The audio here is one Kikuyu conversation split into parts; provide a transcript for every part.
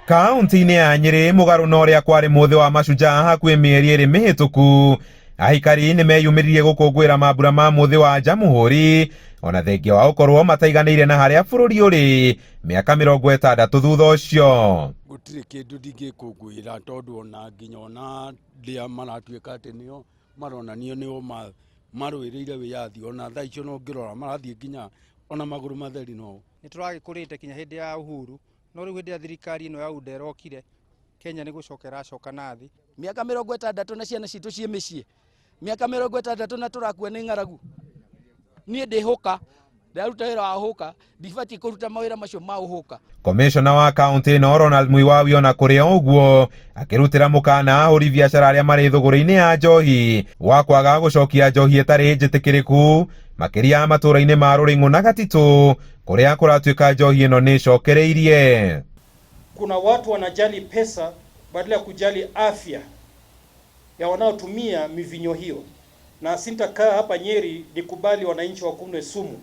Kaunti-inĩ ya Nyĩrĩ mũgarũ na ũrĩa kwarĩ mũthĩ wa mashujaa hakuhĩ mĩeri ĩrĩ mĩhĩtũku, aikari nĩ meyumĩririe gũkũngũĩra mambura ma mũthĩ wa Jamhuri ona thengia wa gũkorwo mataiganĩire na harĩa bũrũri ũrĩ mĩaka 60 thutha ũcio. Gũtirĩ kĩndũ ndingĩkũngũĩra tondũ ona nginya ona ndĩa maratuĩka atĩ nĩo maronanio nĩo marũĩrĩire wĩyathi, ona thaa icio no ngĩrora marathiĩ nginya ona magũrũ matheri no. Nĩ tũragĩkũrĩte kinya hĩndĩ ya Uhuru, no rĩu hĩndĩ ya thirikari ĩno ya UDA ĩrokire, Kenya nĩ gũcoka ĩracoka na thĩ. Mĩaka 60 na ciana citũ ciĩ mĩciĩ, mĩaka 60 na tũrakua nĩ ng'aragu. Niĩ ndĩ hũka, ndaruta wĩra wa hũka, ndibatiĩ kũruta mawĩra macio ma ũhũka. Komishona wa kaunti ĩno Ronald Muiwawi ona kũrĩ o ũguo akĩrutĩra mũkana ahũri biacara arĩa marĩ thũgũrĩ-inĩ ya njohi wa kwaga gũcokia njohi ĩtarĩ njĩtĩkĩrĩku makĩria matũũra-inĩ ma Rũrĩng'ũ na Gatitũ kũrĩa kũratuĩka njohi ĩno nĩ ĩcokereirie. Kuna watu wanajali pesa badala ya kujali afya ya wanaotumia mivinyo hiyo, na sintakaa hapa Nyeri nikubali wananchi wakunywe sumu.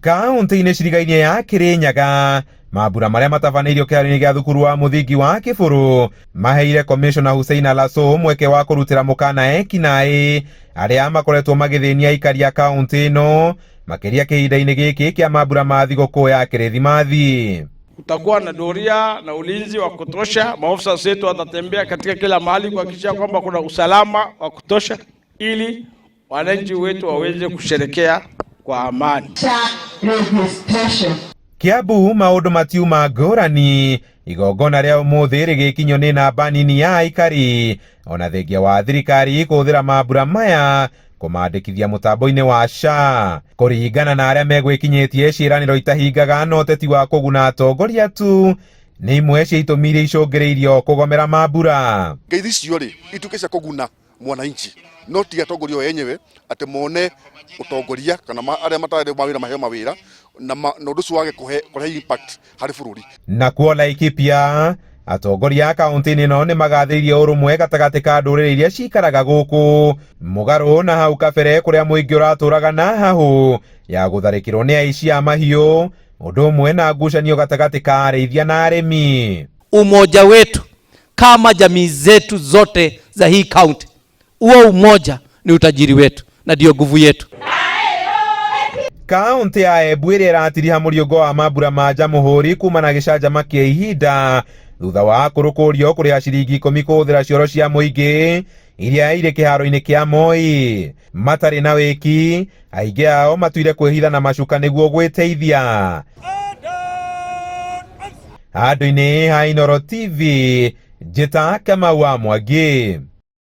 Kaunti-inĩ cirigainie ya Kirinyaga mambura marĩa matabanĩirio kĩharo-inĩ gĩa thukuru wa mũthingi wa Kĩbũrũ maheire Commissioner Hussein Alaso mweke wa kũrutĩra mũkana ekinaĩ arĩa makoretwo magĩthĩnia aikari a kaunti ĩno makĩria kĩhinda-inĩ gĩkĩ kĩa mambura ma thigũkũ ya Kĩrĩthimathi. Kutakuwa na doria na ulinzi wa kutosha. Maofisa wetu watatembea katika kila mahali kuhakikisha kwamba kuna usalama wa kutosha ili wananchi wetu waweze kusherekea kwa amani. Kiambu maũndũ matiuma ngũrani, igongona rĩa ũmũthĩ rĩgĩkinyio nĩ namba nini ya aikari ona thengia wa thirikari kũhũthĩra mambura maya kũmandĩkithia mũtambo-inĩ wa SHA kũringana na arĩa megwĩkinyĩtie ciĩranĩro itahingaga na ũteti wa kũguna atongoria tu nĩ imwe cia itũmi iria icũngĩrĩirio kũgomera mambura. Ngeithi icio rĩ ituĩke cia kũguna mwananchi no ti atongoria o enyewe atĩ mone ũtongoria kana arĩa matarĩ mawĩra maheo mawĩra na ũndũ ũcio wage kũrehe impact harĩ bũrũri. Nakuo Laikipia atongoria a kaunti-inĩ ĩno nĩ magathĩrĩirie ũrũmwe gatagatĩ ka ndũrĩrĩ iria cikaraga gũkũ mũgarũ na hau kabere kũrĩa mũingĩ ũratũraga na hahũ ya gũtharĩkĩrwo nĩ aici a mahiũ ũndũ ũmwe na ngucanio gatagatĩ ka arĩithia na arĩmi. Umoja wetu kama jamii zetu zote za hii county, huo umoja ni utajiri wetu na ndio nguvu yetu. Kaunti ya Embu ĩrĩa ĩratiriha mũriũngo wa mambura ma Jamhuri kuma na gĩcanjama kĩa ihinda thutha wa akũrũ kũrio kũrĩha ciringi 10 kũhũthĩra cioro cia mũingĩ iria irĩ kĩharo-inĩ kĩa Moi. Matarĩ na wĩki, aingĩ ao matuire kwĩhitha na macuka nĩguo gwĩteithia. Handũ-inĩ ha Inooro TV, njĩta Kamau wa Mwangi.